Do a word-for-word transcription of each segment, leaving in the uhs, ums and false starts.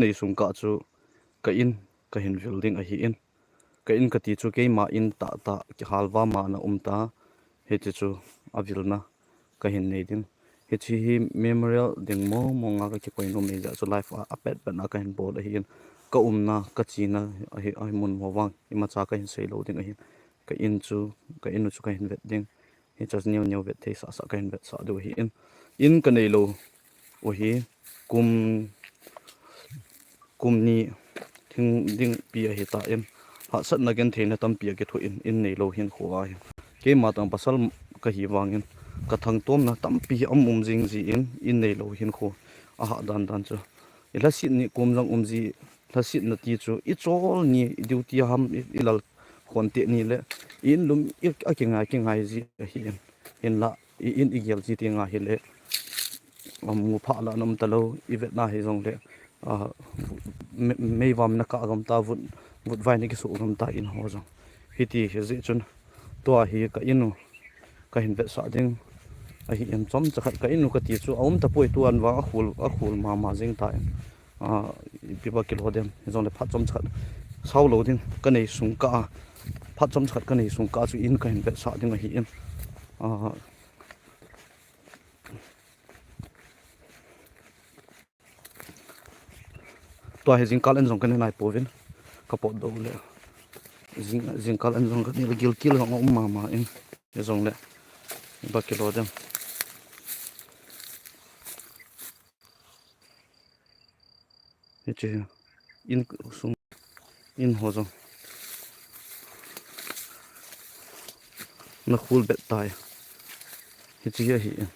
nei sung kah chu ka in ka hin vil ding ahi in. Ka in ka ti chu keima in tah tah kihal va ma na um ta. Hiche chu a vilna ka hin nei ding. Hiche hi memorial ding mong mong a ka kikoi nom ei jeh chu live a, a pet pet na ka hin bol ahi in. Ka umna, ka china, ahi, ahi mun ho vang, imacha ka hin sei lou ding ahi in. Ka in chu, ka in u chu ka hin vet ding. Hiche chu neo neo vet thei sah sah ka hin vetsah diu ahi in. In ka nei lou u hi kum, kum ni thing ding pi ahi ta in. Hahsatna gentheina tampi a kithoh in, in nei lou hin khu ahi. Keima tang pasal ka hi vang in, ka thangtomna tampi a um um jing ji in, in nei lou hin khu a hah dan dan chu. I lhasit ni kum jong um ji, lhasit na ti chu, i chol ni, i duty ham, i, i lal khon te ni le, i in lum, i, a kingai, kingai ji ahi in. Hinla, i in i gel ji ti nga hi le, um, mu pha la nom ta lou, i vet na hi jong le, a, me, mei vam na ka gam ta, vut, vut vai na kisu gam ta in ho jong. Hiti hi ji chun, tua hi ka in u, ka hin vetsah ding, ahi in chomcha khat ka in u ka ti chu, a um ta poi tuan vang a khul, a khul ma ma jing ta in. A, ipi ba kilo dem, jong le phat chomcha khat. Sao lou ding, ka nei sung kah a. Phat chomcha khat ka nei sung kah chu in ka hin vetsah ding ahi in. A, tua hi jingkal in jong ka ne nai pouvin, ka pot doh le. Jing, jingkal in jong ka ne le gilkel jong um ma ma in. Jong le, ba kilo dem. Hiche hi, in sung, in ho jong. Na khul bet tai. Hiche hi ahi.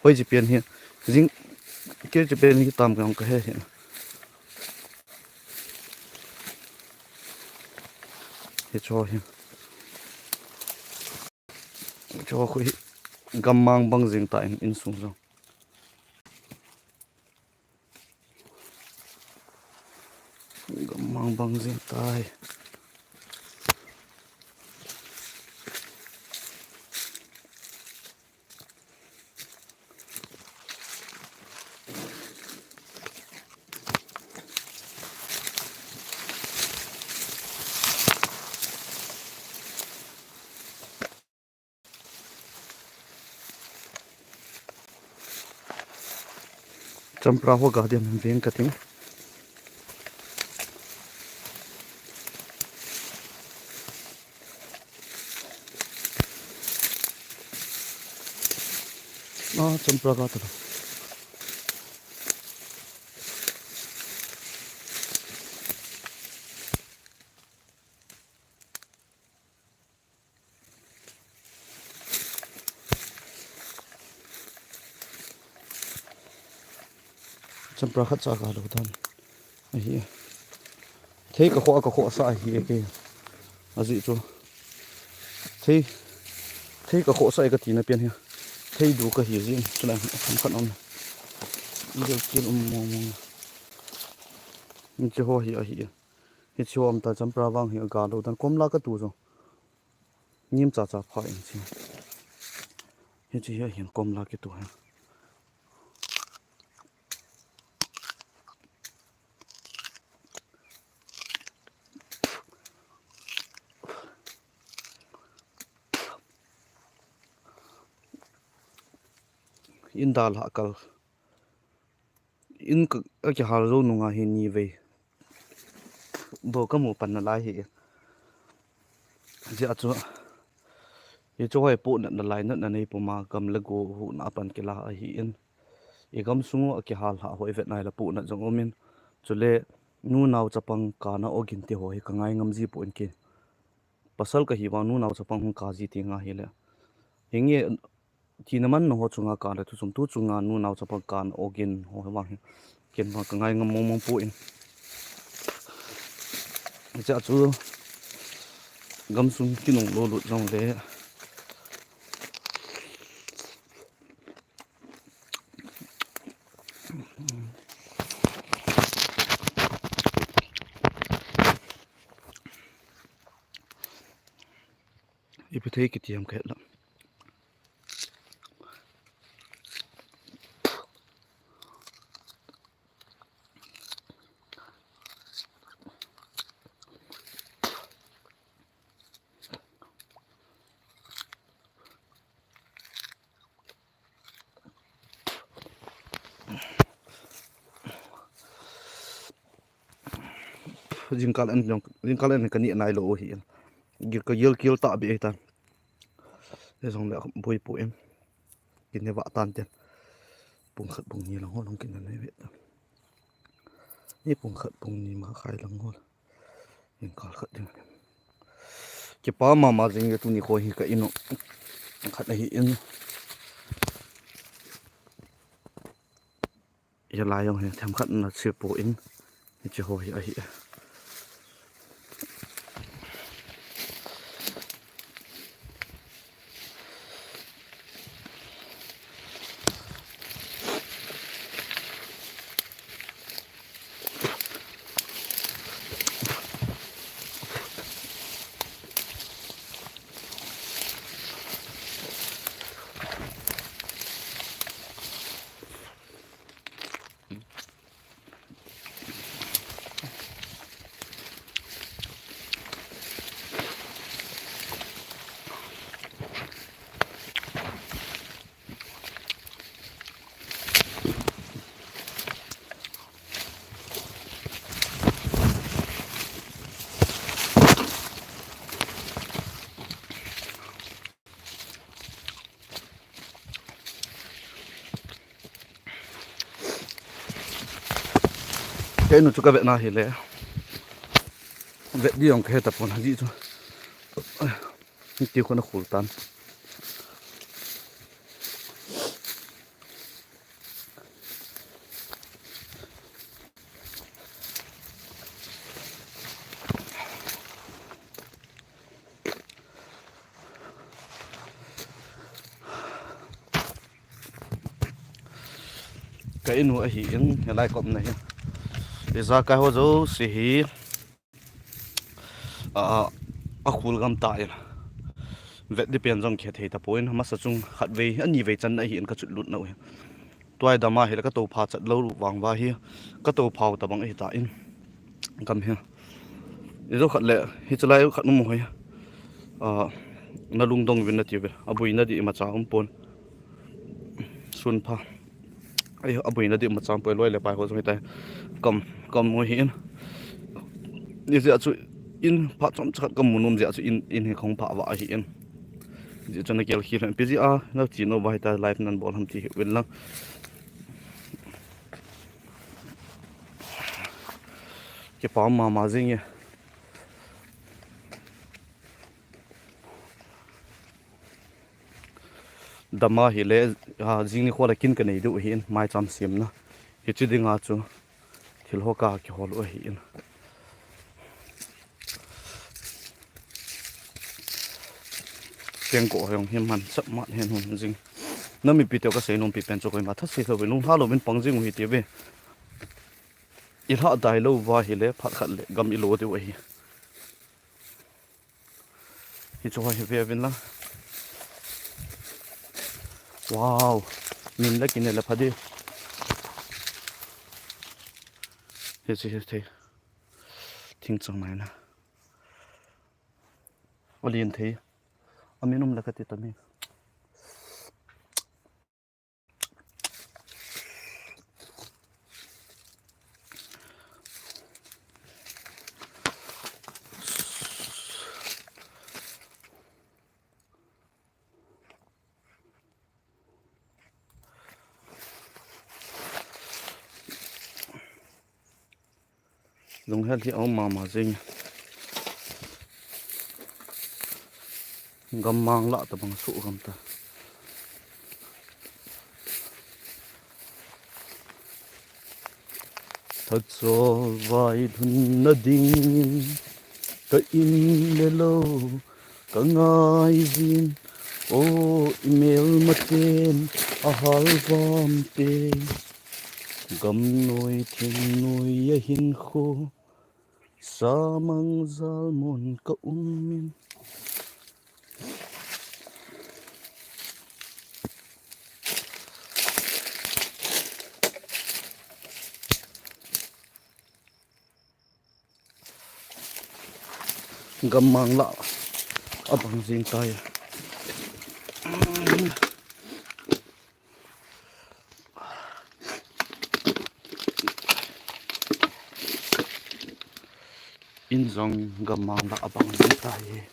Hoi chi pen hi, jing, kei chi pen hi tam ka hong ka he hi. Hiche ho hi. Hiche ho khu hi, gammang bang jing ta in, in sung jong. Gammang bang jing tai. Champra ho garden veng ka ting. Ah, champra ka ta. Champra khat cha ka lo dan. Ahi. Thei ka kho, ka kho sa ahi ke. Ajeh chu. Thei, thei ka kho sa ka tina pen hi. Thei du ka hi jin. Chulai ham khat om. Gilkel um mong mong. Hiche ho hi ahi. Hiche ho um ta champra vang hi ga lo dan komla ka tu jo. Nim cha cha pha in chi. Hiche hi ahin komla kitu hi. In dal ha kal. In ka, ka kihal jou nunga hi ni vei bou ka mu pan nalai hi. Ajeh chu, hiche ho hi pohnat nalai, natna nei puma gam le go huhna pan kila ahi in. I gam sung u a kihal ha ho i vet nai le pohnat jong um in. Chule, nu nao chapang kana ogin ti ho hi ka ngai ngam ji poi in ki. Pasal ka hi vang nu nao chapang hung ka ji ti nga hi le. Hinge, tina man na ho chunga ka le thu chom tu chunga nu nao chapang kana ogin ho vang hi. Ken vang ka ngai ngam mong mong poi in. Hiche chu gam sung kinung lo lut jong le. Ipi thei kiti ham ka het lou. Jingkah an jong, jingkah an kani nai lo hi. Gil ka gil kil ta be ta. He jong le boi po em. Kin ne va tan ten. Pung khat pung ni lang ho long kin ne ve ta. Ni pung khat pung ni ma khai lang ho. Jingkah khat ding. Kipa mama jing ye tuni kho hi ka in u. Khat ahi in. Ye lai jong hi themkhat na che po in. Hiche ho hi ahi. Kei nu chu ka vetna hi le. Vet di jong ka he tapon ha ji chu. Ti khun a khul tan. Ka inu ahi in, helai ka umna hi. Ijakai ho jouse hi, a, a khul gam ta in. Vet di pen jong khe thei tapon, masa chung khat vei, ani vei chan ahi in ka chut lut nau hi. Tuai dama hi le ka to pha chat lo vang va hi, ka to phau tabang ahi ta in. Kam hi. Ijo khat le, hi chalai khat um hoi. A, na lungdong vin na ti ve. A buina di ima cha um pon. Sun pha. Ai, a buina di ima cha um pon loi le pai ho jong hi tai. Kam, kam mo hi in. Ni jia chu in pha chom chakhat kam mu nom jia chu in, in hi khong pha va hi in. Jia chu na kel khi len. Pi jia, na chi no va hi ta live nan bol ham ti hi win lang. Kipa mama jing e. Dama hi le, a, jing ni kho la kin ka nei diu hi in, mai cham siam na. Hichi dinga chu, thil ho ka kihol u hi in. Teng ko hong hi man chap ma hen hun jing. Na mipi teu ka sei nom pi pen chu koima tha sei tho ve, lung ha lo vin pang jing u hi ti ve. I lha dai lo va hi le phat khat le gam i lo diu ahi. Hi chu hi ve vin la. Wow. Min le kin le pha di. Hi chi hi thei. Thing chang mai na. Olin thei. Aminum la ka ti ta mi. Lunghel hi aum mama jing. Gammang lah tabang suh gam ta. Thachol vai lhunna dingin ka in le lo ka ngai jin, o i melmaten a hal vam te. Gamnoi thingnoi a hinkho samang jalmun ka um in. Gammang lah abang jing tai. In jong gammang lah abang ding tai.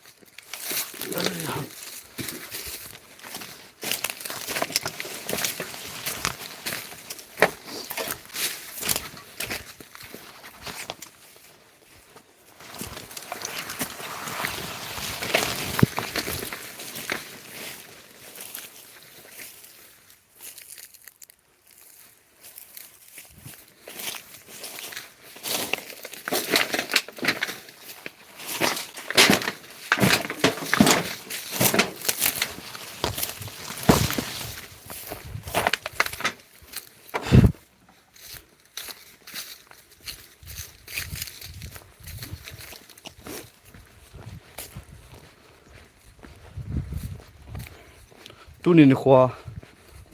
Tuni nikho a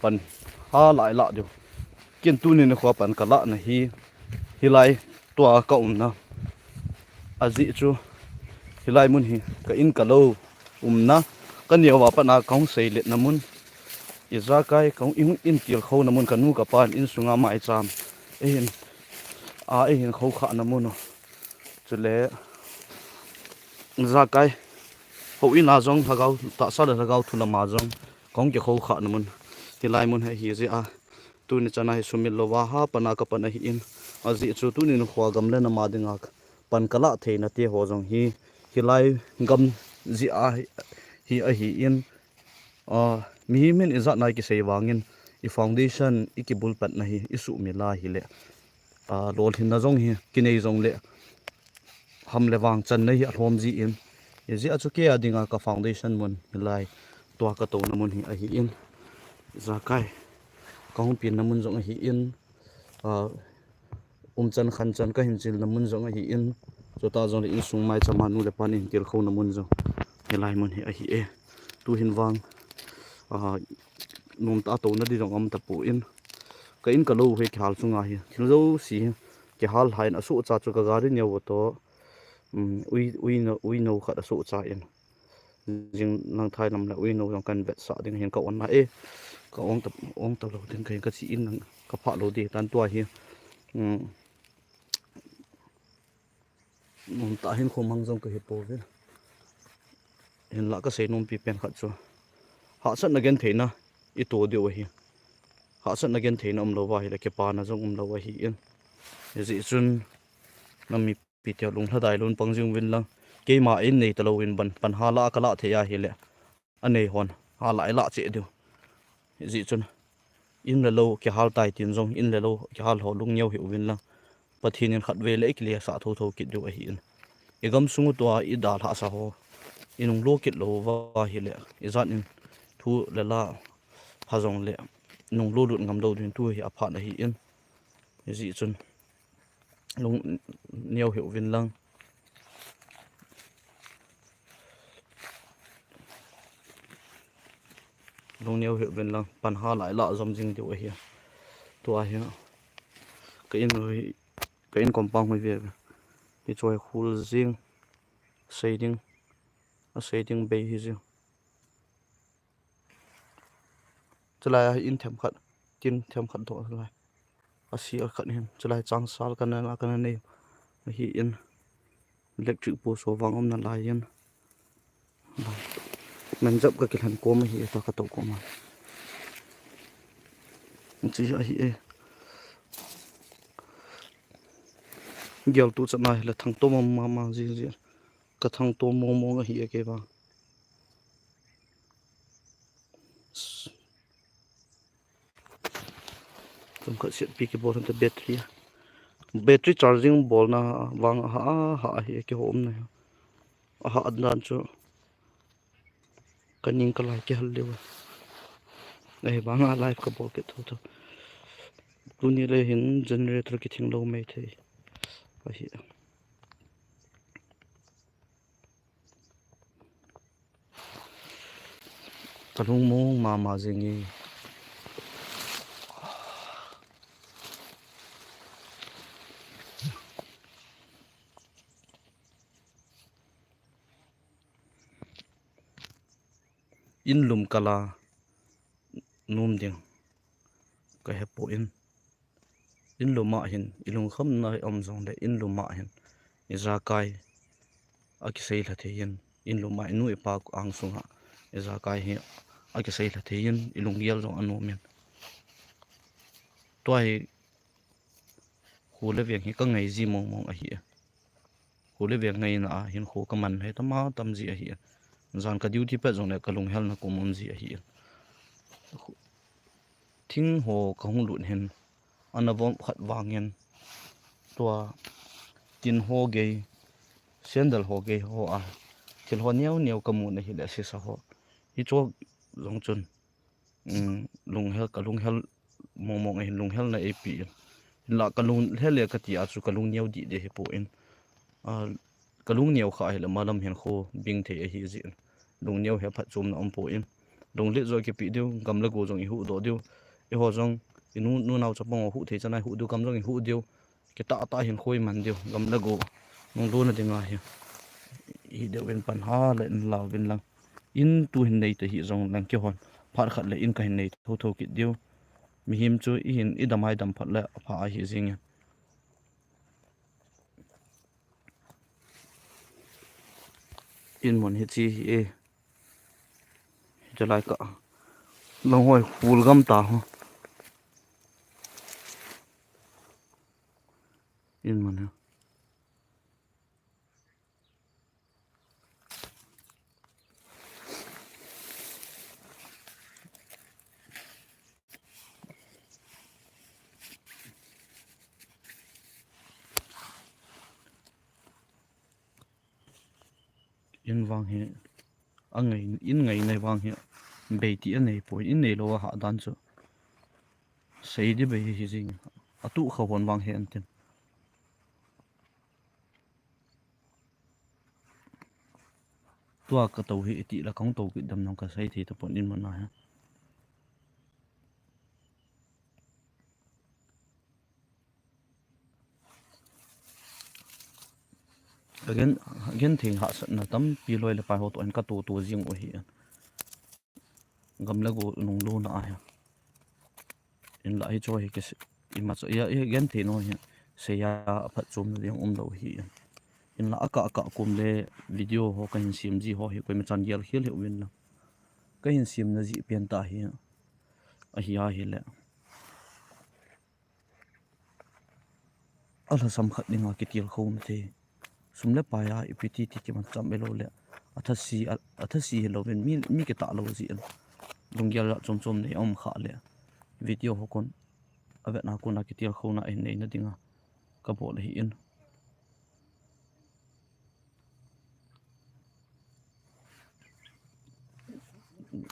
pan ha lai lah diu. Ken tuni nikho a pan ka lahna hi, hilai tua ka umna. Ajeh chu hilai mun hi ka in ka lou umna, ka neo a pat a ka hung seiletna mun. Ijakai ka hung in, in tilkhouna mun, ka nu ka pa in insunga maicham eihin, a eihin khoukhahna mun u. Chule ijakai houin a jong lhagao tahsa le lhagao thu lam a jong ka hung kikhoukhahna mun. Hilai mun hi ahi jeh a, tuni chan a hi sumil louva ha pan a ka pan ahin, ajeh chu tuni nikho a gam le nam a dinga pan ka lah theina te ho jong hi, hilai gam jeh a hi, hi ahin, a, mihem in ijat na kisei vangin, i foundation, i kibul patna hi i sumil a hile, a, lolhinna jong hi kinei jongle, ham le vang channa hi alhom jin, hijeh a chu kei a dinga ka foundation mun hilai tua ka touna mun hi ahin, ijakai ka hung penna mun jong ahin, a, umchan khanchan ka hin chilna mun jong ahin, chuta jongle insung maicham a nu le pa in hin tilkhouna mun jong hilai mun hi ahi e. Tuhin vang, a, nomtah a touna ding jong um tapon, ka in ka lou hi kihal chunga hi thil jouse hi kihal lhai in, asohcha chu ka gari neo u toh, um, ui, uinou, uinou khat asohcha in, jing lang thai lam le uinou jong kan vetsah ding hin ka on a e, ka ong ta, ong ta lou ding ka hin ka chi in lang ka phah lou ding tan tua hi, um, nomtah hin khomang jong ka hi pouve. Hinlah ka seinompi pen khat chu, hahsatna gentheina i to diu ahi. Hahsatna gentheina umlouva hile kipana jong umlou ahin, hijeh chun na mipi teu lunglhadai louvin pang jing uvin lang, keima in nei talou in ban pan ha lah a ka lah thei ahile, anei hon ha lah a i lah cheh diu. Hijeh chun in le lou kihal tai tin jong, in le lou kihal ho lungneo hih uvin lang, Pathen in khatvei le i kilesah thotho kit diu ahin, i gamsung u tua i dalhahsa ho i nunglo kit louva hile, ijat in thu le la pha jongle nunglo lut ngam lou ding, tu hi aphat ahin, hijeh chun lungneo hih uvin lang, lungneo hih uvin lang, pan ha lah a i lah jom jing diu ahi. Tua hi ka in, ka in compound hi ve, hiche hi khul jing, sei ding, asei ding bei hi jing. Chulai a hi in themkhat, tin themkhat doh lai. Asi a khat hin, chulai changsal kana, kana nei ahin, electric post ho vang umna lai in, manjap ka kilhen kom ahi, tua ka tou kom a, chi ahi e. Geltu chan a hile thangto mama jiji, ka thangto mong mong ahi e kei vang. Chomkhat siatpi kibol hon te battery a, battery charging bolna vang aha, aha ahi e, kihomna hi. Aha dan chu kaning kalai kihal leu. Ahivanga live kabol kit thotho. Tuni le hin generator kithing lou maithei ahi. Kalung mong mama jing e. In lum kala nom ding kahepon, in lum a hin i lungkhamna um jongle, in lum a hin ijakai akisei lha thei in, in lum a inu ipa ang sunga ijakai hi akisei lha thei in, ilunggel jong anom in. Tua hi kho le veng hi kangai ji mong mong ahi. Kho le veng ngaina a hin kho kaman hi tama tam ji ahi. Jan ka duty pet jongle kalunghelna kum um ji ahi. Thing ho kahung lut hin, ana vom khat vangin, tua tin ho gei, sandal ho gei ho a, thil ho neo neo kamu na hile sisa ho. Hicho jong chun, um, lunghel, kalunghel mong mong ahin, lunghelna eipe in. Hinla kalunghel le kati a chu kalung neo dih deh hipon. A, kalung neo kha hile malam hin kho bing thei ahi jin. Lung neo hi phatchomna umpon. Lunglet jo kipe diu, gam le go jong ihuhdoh diu. Eiho jong, inu, nunao chapang ho huh thei chan a ihuh diu, gam jong ihuh diu. Kitah tah hin kho iman diu, gam le go. Nunglona dinga hi. Hi deu vin pan ha le in lau vin lang. In tu hin nei te hi jong lang kihon. Phat khat le in kahin nei tho tho kit diu. Mihem chu ihin idam a idam phat le apha ahi jing e. In mun hiche hi e. Hiche lai ka. Lang hoi khul gam ta ho. In mun hi. In vang hi, angai, in ngaina vang hi, bei ti anei poi, in neilou a hahdan chu. Sei di bei hi jing, atuh kha hon vang hi antin. Tua katou hi iti la kahung tou kit dem nong kasei thei tapon in mun a hi. Again, again thei hahsatna tampi loi le pai ho toh in katou tou jing u hi. Gam le go nunglona ahi. Hinla hicho hi kise, imacha, ia, again thei no hi. Seiya aphatchomna ding umlou hi. Hinla akah akah kum le video ho kahin sem ji ho hi koima chan gel khel hih uvin lang. Kahin semna ji pen tah hi. Ahi ahile. Alhasam khat dinga kitilkhouna thei. Sum le pai a ipi ti ti kimanchah hilou le. Athasi, a, athasi hilou vin mi, mi kitah lou jin. Lunggel jat chom chom nei aum kha le. Video ho kon. Avetna kona kitilkhouna ahin neina dinga. Kabol ahi in.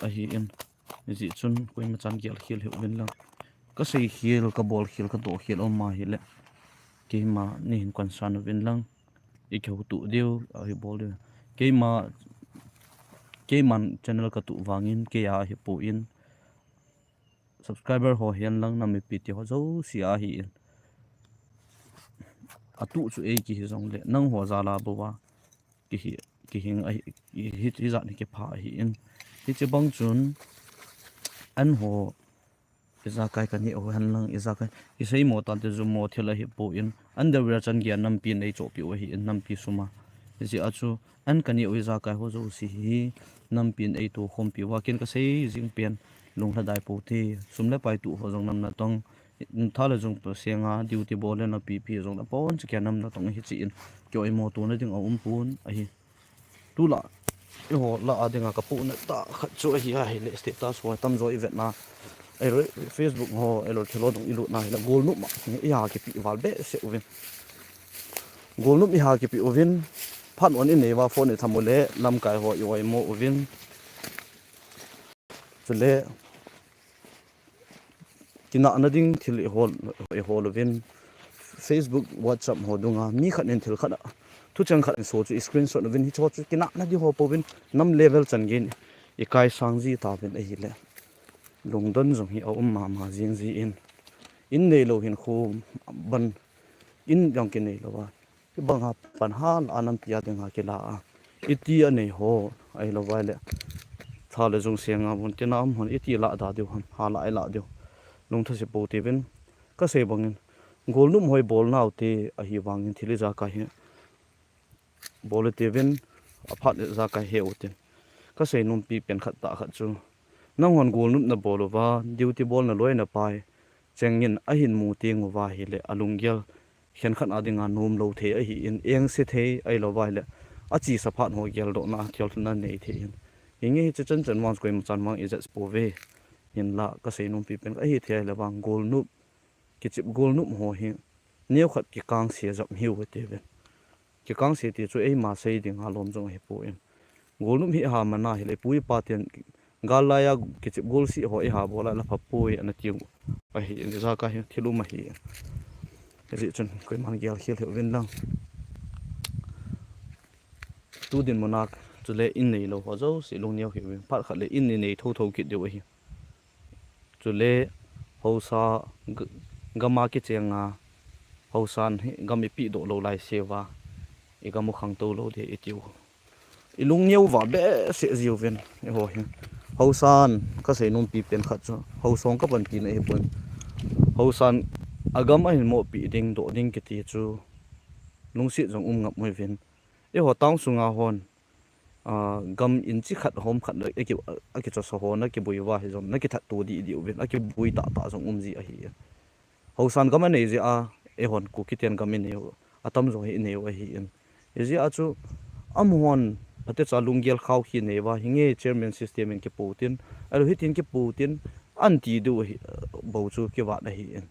Ahi in. Hijeh chun koima chan gel khel hih uvin lang. Kasei khel, kabol khel, kadoh khel aum ahile. Keima neihin concern uvin lang. Ikihoutoh diu, ahi bol diu. Keima, keiman channel katuh vangin, keiya ahipon. Subscriber ho hihen lang nam mipi te ho jouse ahi in. Atuh chu ei kihi jongle, nangho jal a bou a. Kihi, kihing ahi, hi, hijat hi kipha ahi in. Hiche bang chun, an ho, ijakai kaneh u hen lang, ijakai, iseimo tante jummo thil ahipon, underwear chan geiya nampi in eichohpeh u ahi in, nampi sum a. Hijeh a chu, an kaneh u ijakai ho jouse hi, nampi in eitokhompi uva, ken kasei jing pen, lunglhadai pou te, sum le pai tuh ho jong nam natong, tha le jung senga, duty bol le napipi jong napon, chu keiya nam natong hiche in, kioimo tona ding aumpon, ahi. Tulai, eiho lah a dinga kapohna tah khat chu ahi ahile status ho tamjo ivetna. Ahilou Facebook ho, ahilou thil ho dung ilutna hile golnop ma, iha kipeh val behseh uvin. Golnop iha kipeh uvin, phat on inei uva phone itham u le, lamkai ho ioimo uvin. Chule, kinahna ding thil ihol, ihol uvin, Facebook, WhatsApp ho dunga, mi khat in thil khat a, thucheng khat in so chu iscreenshot uvin, hicho chu kinahna ding ho pouvin, nam level chan geiyin, ikaisang ji tauvin ahile. Lungdon jong hi aum mama jing jin. In neilou hinkho ban, in jong kinei lou a. Hibanga pan hala a nampi a dinga kila a. Iti anei ho, ahilou vai le. Tha le jung senga von tina um hon, iti lah da diu ham, hala ilah diu. Lungthase pou tivin. Kasei bangin. Golnop hoi bol nau te ahi vangin thil ijakai hi. bol u tivin, aphat le ijakai he u tin. Kasei nompi pen khat tah khat chu, nanghon golnop nabol uva, duty bolna loina pai chengin ahin mu teng uva ahile alunggel khenkhat a dinga nomlou thei ahin, engse thei ahilouva ahile achesa phat ho geldohna a thelna nei thei in. Hinge hiche chan chan vang koima chan vang ijat pouve. Hinla kasei nompi pen ahithei ahile vang golnop, kichep golnop ho hi neokhat kikangse jep hiu atiuvin. Kikangse ti chu eima sei dinga lom jong ahipoi. Golnop hi iha man ahile ipu ipa ten gal laiya kichep golseh ho iha bol a la phapoi anatiu ahin, ijakai hi thil um ahi. Hijeh chun koiman gelkhel hih uvin lang. Tu dinmun a chule in neilou ho jouse lungneo hih uvin, phat khat le in inei thotho kit diu ahi. Chule haosa g-, gam a kichenga, haosan hi gam ipehdoh lou laiseuva, igam u khangtou lou ding itiu. Ilungneo uva behseh jiuvin, eiho hi. Haosan kasei nompi pen khat chu, haosa kapanpina ahipon. Haosan agam ahin mohpeh ding, doh ding kiti chu lungset jong um ngap uvin. Eiho town sunga hon, ah, gam inchi khat hom khat le aki, akichosa ho nakiboi uva hijong nakithat to dih dih uvin, akiboi tahtah jong um ji ahi. Haosan gam anei jeh a, eihon Kuki ten gam inei u, atamjo hi inei u ahin. Hijeh a chu, amahon phatecha lunggel khao hi nei uva, hinge chairman system in kipotin, ahilou hitin kipotin, anti diu ahi, bou chu kivat ahin.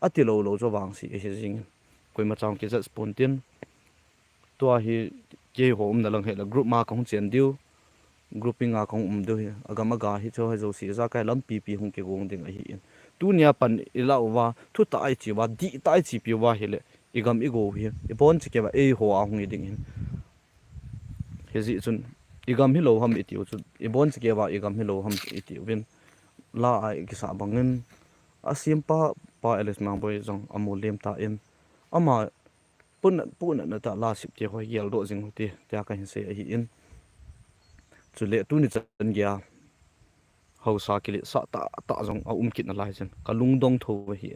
Atilou lou chu vangse ahi jengin. Koima chang kijat pontin. Tua hi keiho umna lang hile group ma kahung chen diu. Grouping a kahung um diu hi. Agam aga hicheho hi jouse ijakai lampi pi hung kigong ding ahin. Tunia pan ilah uva, thutah a iche uva, dihtah a ichepi uva ahile, igam igou hi ibonchakeuva eiho a hung hiding ahin. Hijeh chun igam hilou ham itiu chu, ibonchakeuva igam hilou ham itiuvin, la a ikisah bangin, asempa Pa Alice Mangboi jong amolem tan, ama punat, punatna tah la sep te ho hi geldoh jing u hite, tia kahin sei ahin. Chule tuni chan geiya haosa kiletsah tahtah jong aum kit nalai chun kalungdong thou ahi.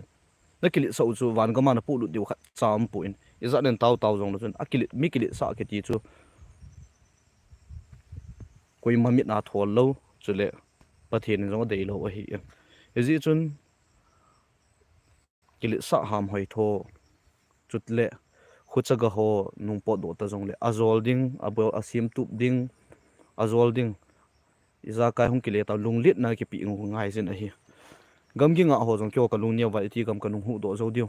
Nakiletsah u chu van gam a napohlut diu khatcha umpon, ijat nen taotao jonglou chun akilet, mi kiletsah kiti chu koima mit a thol lou, chule Pathen in jong adeilou ahin. Hijeh chun kiletsah ham hoitho, chule khucha ga ho nung potdoh ta jongle ajol ding, abol, asemtup ding, ajol ding. Ijakai hung kile tau, lungletna kipeh u ngaijin ahi. Gamgi ngah ho jong keiho kalungneo uva iti gam kanung huhdoh jou diu.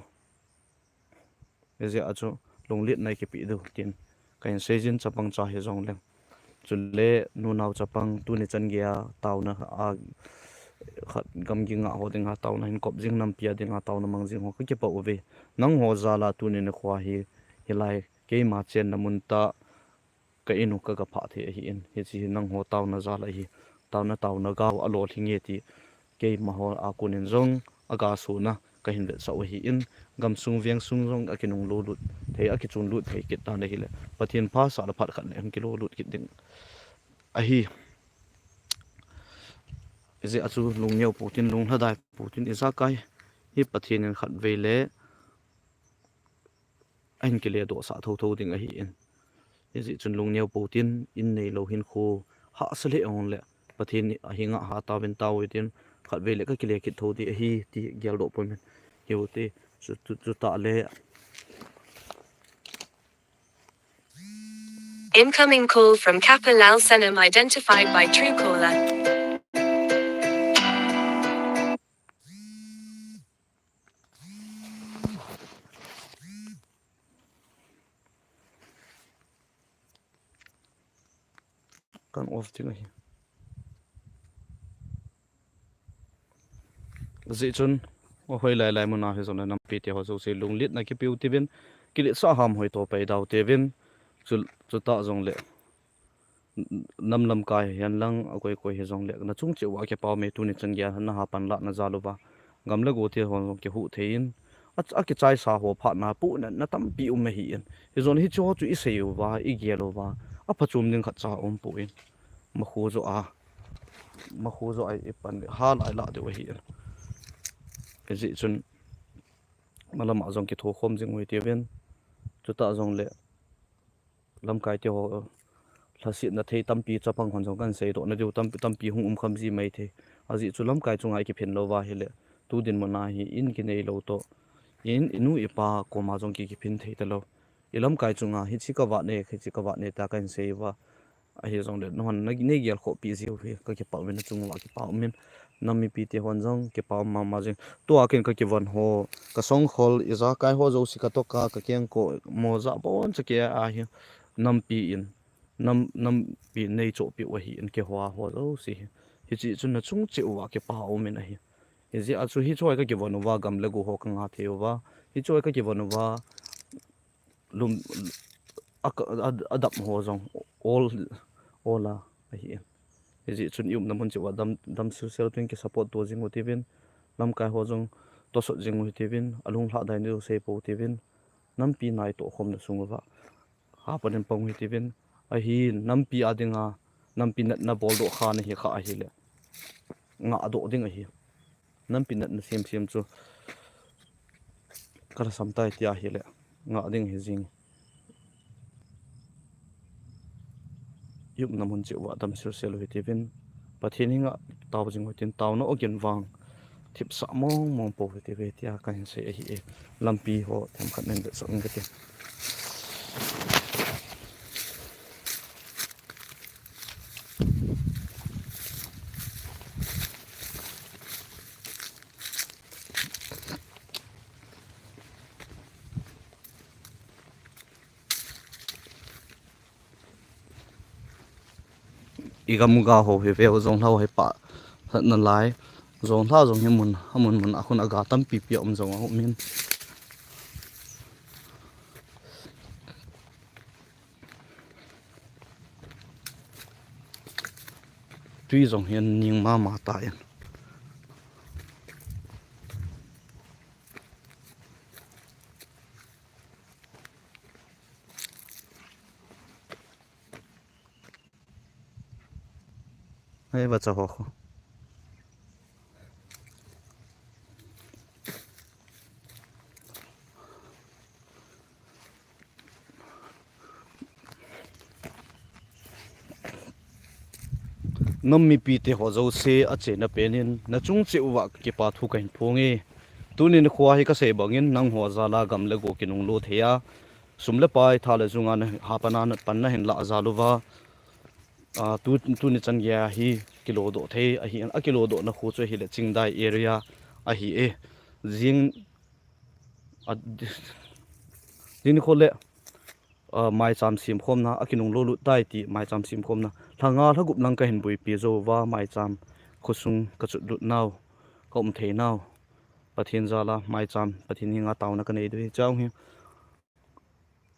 Hijeh a chu lungletna kipeh diu tin kahin seijin, chapang cha hijongleng. Chule nunao chapang tuni chan geiya taona a khat gamgi ngah ho dinga taona hin kop jing, nampi a dinga taona mang jing ho kakipah uve. Nangho jal a tuni nikho hi, hilai keima chenna mun tah ka in u kagaphah thei ahin, hiche hi nangho taona jal ahi, taona, taona gao alolhinge ti keimaho a konin jong agasona kahin vetsah u ahin, gamsung vengsung jong akinung lutlut thei, akichon lut thei kit tan ahile, Pathen phasah le phat khat le hung kilutlut kit ding ahi. Hijeh a chu lungneo poutin, lunglhadai poutin, ijakai hi Pathen in khatvei le ahin kiledohsah thotho ding ahin. Hijeh chun lungneo poutin, in neilou hinkho hahsa lheh jongle Pathen ahinga hatauvin tao utin, khatvei le kakile kit thou ding ahi ti geldoh poimin hiu hite. Chu, chu, chutah le Incoming call from Kapil Lal Senam identified by Truecaller. Kan off ding ahi. Hijeh chun, ahoilai lai muna hijongle nampi teho jouse lungletna kipeu tivin, kiletsah ham hoito peidau tivin, chu, chutah jongle nam lamkai hihen lang, akoi koi hijongle, nachung cheh uva kipah ume, tuni chan geiya naha panlahna jal uva gam le go thil hon jong kihuh thei in, a, akichaisa ho phatna pohnatna tampi um ahin. Hijongle hicheho chu isei uva, igel uva, aphachom ding khatcha aumpoi. Makhu joh a, makhu joh a ipan le hal a ilah diu ahin. Hijeh chun malama jong kithokhom jing u hitiuvin. Chutah jongle lamkai te ho, lhasetna thei tampi chapang hon jong kan seidoh na diu tampi, tampi hung um kham ji mai thei. Ajeh chu lamkai chunga i kiphin lou va hile, tu dinmun a hi in kinei lou toh, in, i nu i pa koma jong ki, kiphin thei talou. I lamkai chunga hichi ka vat ne, hichi ka vat ne ta kan sei va. Ahi jongle, nahon na, nei gelkhoh pi jiu hi, ka kipah uvin, achung uva kipah umin. Nam mipi te hon jong, kipah um mama jing. Tua ken ka kivon ho, ka songkhol, ijakai ho jouse ka toka, ka kengkoh, moja bon cha ke ahi. Nampi in, nam, nampi in nei chohpeh u ahi in, keiho a ho jouse hi. Hiche chun nachung cheh uva kipah umin ahi. Hijeh a chu hiche a ka kivon uva gam le go ho ka nga thei uva. Hiche a ka kivon uva lum, a, a, adap ho jong ol, ol a ahi in. Hijeh chun i umna mun cheh uva dam, dam sel sel uvin ki support to jing u tivin. Lamkai ho jong tosot jing u hitiuvin. Alunglhah dai ni u sei pou tivin. Nampi nai toh khomna sung uva hapan in pang u hitiuvin. Ahin nampi a dinga, nampi natna boldoh kha nahi kha ahile, ngahdoh ding ahi. Nampi natna semsem chu ka lhasam tai tia hile, ngah ding ahi jing. I umna mun cheh uva dam sel sel u hitiuvin. Pathen henga tao jing u hitin, taona ogin vang thipsah mong mong pou hitiuve tia kahin sei ahi e. Lampi ho themkhat nin vetsah ing kati. I gam u ga ho hi veu, jonglha ho hi pah lhatna lai. Jonglha jong hi mun, amun mun a khun a ga tampi pi a um jong aum in. Tui jong hi aning mama tan. Hei, vacha ho khu. Nam mipi te ho jouse achaina pen in, nachung cheh uva kipa thu kahin phong e. Tuni nikho hi kasei bangin, nangho jal a gam le go kinunglo thei a, sum le pai, tha le jung a na, hapan a na pan nahin lah jal uva, a, tu, tuni chan geiya hi kilodoh thei ahi, akilodohna khu chu ahile Chingdai area ahi e. Jing, a, jing nikho le, a, maicham semkhomna, akinunglo lut tai ti maicham semkhomna. Lha nga lha gup lang kahin buipi jou uva, maicham khosung kachot lut nau, ka um thei nau. Pathen jal a maicham, Pathen henga taona kanei diu hi chang hi.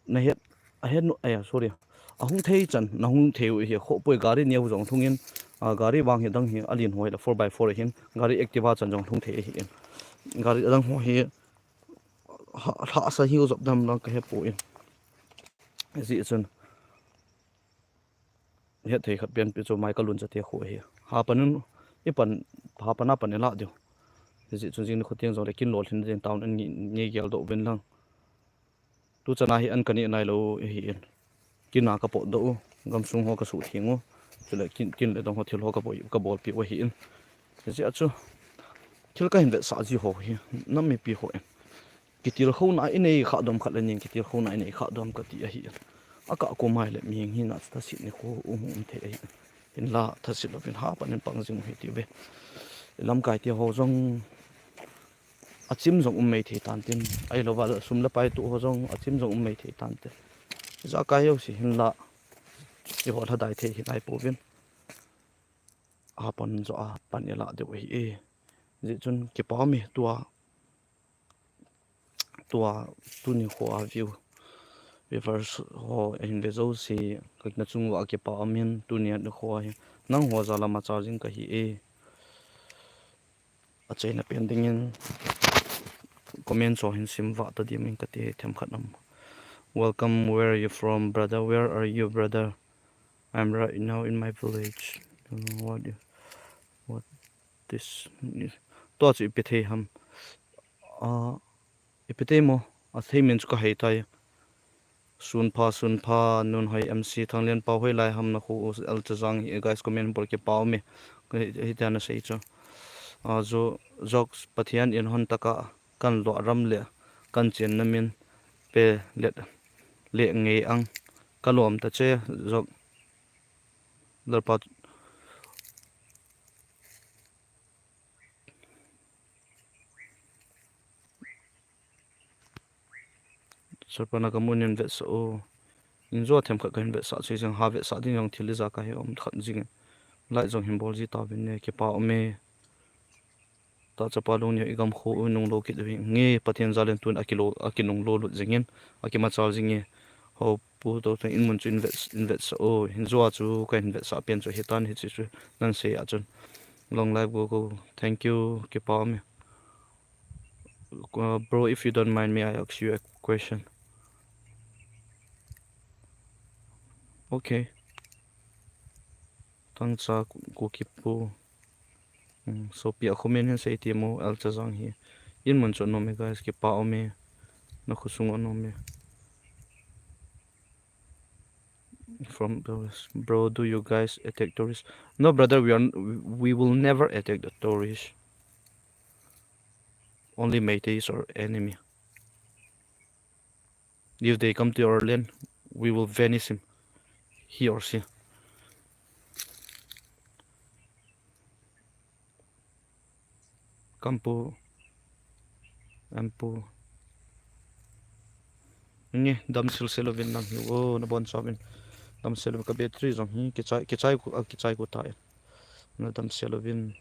Nahet, ahet nu, aya, sorry. Ahung thei chan, nahung thei u hi, khoh poi gari neo jong lhung in, a, gari vang hi dang hi, alen ho hi la four by four hin, gari Activa chan jong lhung thei ahi in. Gari adang ho hi, ha, lhahsa hiu jop dam lang kahe poi. Hijeh chun, het thei khat pen pi chu mai kalun chate khu ahi. Hapan in, i pan, hapan a pan i lah diu. Hijeh chun jing nikho teng jongle kin lolhin ding taona in ngei, ngei geldoh uvin lang. Tu chan a hi an kaneh nailou ahi in. Kin a kapotdoh u, gamsung ho kasuhtheng u. Chule kin, kin le dong ho thil ho kabol, kabolpeh u ahi in. Hijeh a chu, thil kahin vetsah ji ho hi, nam mipi ho in, kitilkhouna inei khah dom khat le ning, kitilkhouna inei khah dom kati ahi in. Akah kom a hile mihem hina chu thasetna nikho um, um thei ahi in. Hinla thaset louvin hapan in pang jing u hitiuve. Lamkai te ho jong achim jong um mai thei tan tin, ahilouva sum le pai toh ho jong achim jong um mai thei tan tin. Ijakai jouse hinla, eiho lhadai thei hinai pouvin. Hapan joh a pan i lah diu ahi e. Hijeh chun kipa ume tua, tua tuni nikho a view, viewers ho ahin ve jouse, kana chung uva kipa umin, tuni nikho a hi nangho jal a machal jing kahi e. Achaina pen dingin comment ho hin sim vah ta dimin kati themkhat um. Welcome, where are you from, brother? Where are you, brother? I'm right now in my village. Don't know what you, what this is. Tua chu ipi thei ham? Ah, ipi thei mo? Athei min chu kahei tai. Sunpha, sunpha, Nunhoi M C, Thanglen pa hoilai ham na khu, Elchajang hi, guys, comment bol kipa ume. Hi, hitia na sei chu. A, jo, jok Pathian in hon taka kan lo ram le, kan chenna min pe let le ngei ang. Ka lom ta che, jok. Lalpa Sarpana ka mun in vetsah o. In jo themkhat ka hin vetsah chu jeng ha vetsah ding jong thil ija ka he om khat jing. Lai jong hin bol ji ta vin ne kipa ume. Ta chapa lung ni i gam khu u nung lo kit u hi nge Pathian jal in tun a kilo, a kinung lo lut jingin, a kimachal jingin. Ho pu to to in mun chu in vet, in vetsah o. Hin jo a chu ka hin vetsah pen chu hitan hi chi chu nan sei a chun. Long life go go. Thank you. Kipa ume. Uh, bro, if you don't mind me, I ask you a question. Okay. Thangcha Kukipu. Hmm, sopi a comment hin sei ti mo, Elchajang hi. In mun chu nom e, guys, kipa ume. Na khosung a nom e. From the west. Bro, do you guys attack tourists? No, brother, we are n-, we will never attack the tourists. Only Meitei is our enemy. If they come to our land, we will vanish him. He or she. Kampu. Ampu. Nge, damsel sel uvin nang hi. O, na bon sa uvin. Damsel uvin ka battery jong hi. Kichai, kichai ku, a, kichai ku ta e. Na damsel uvin.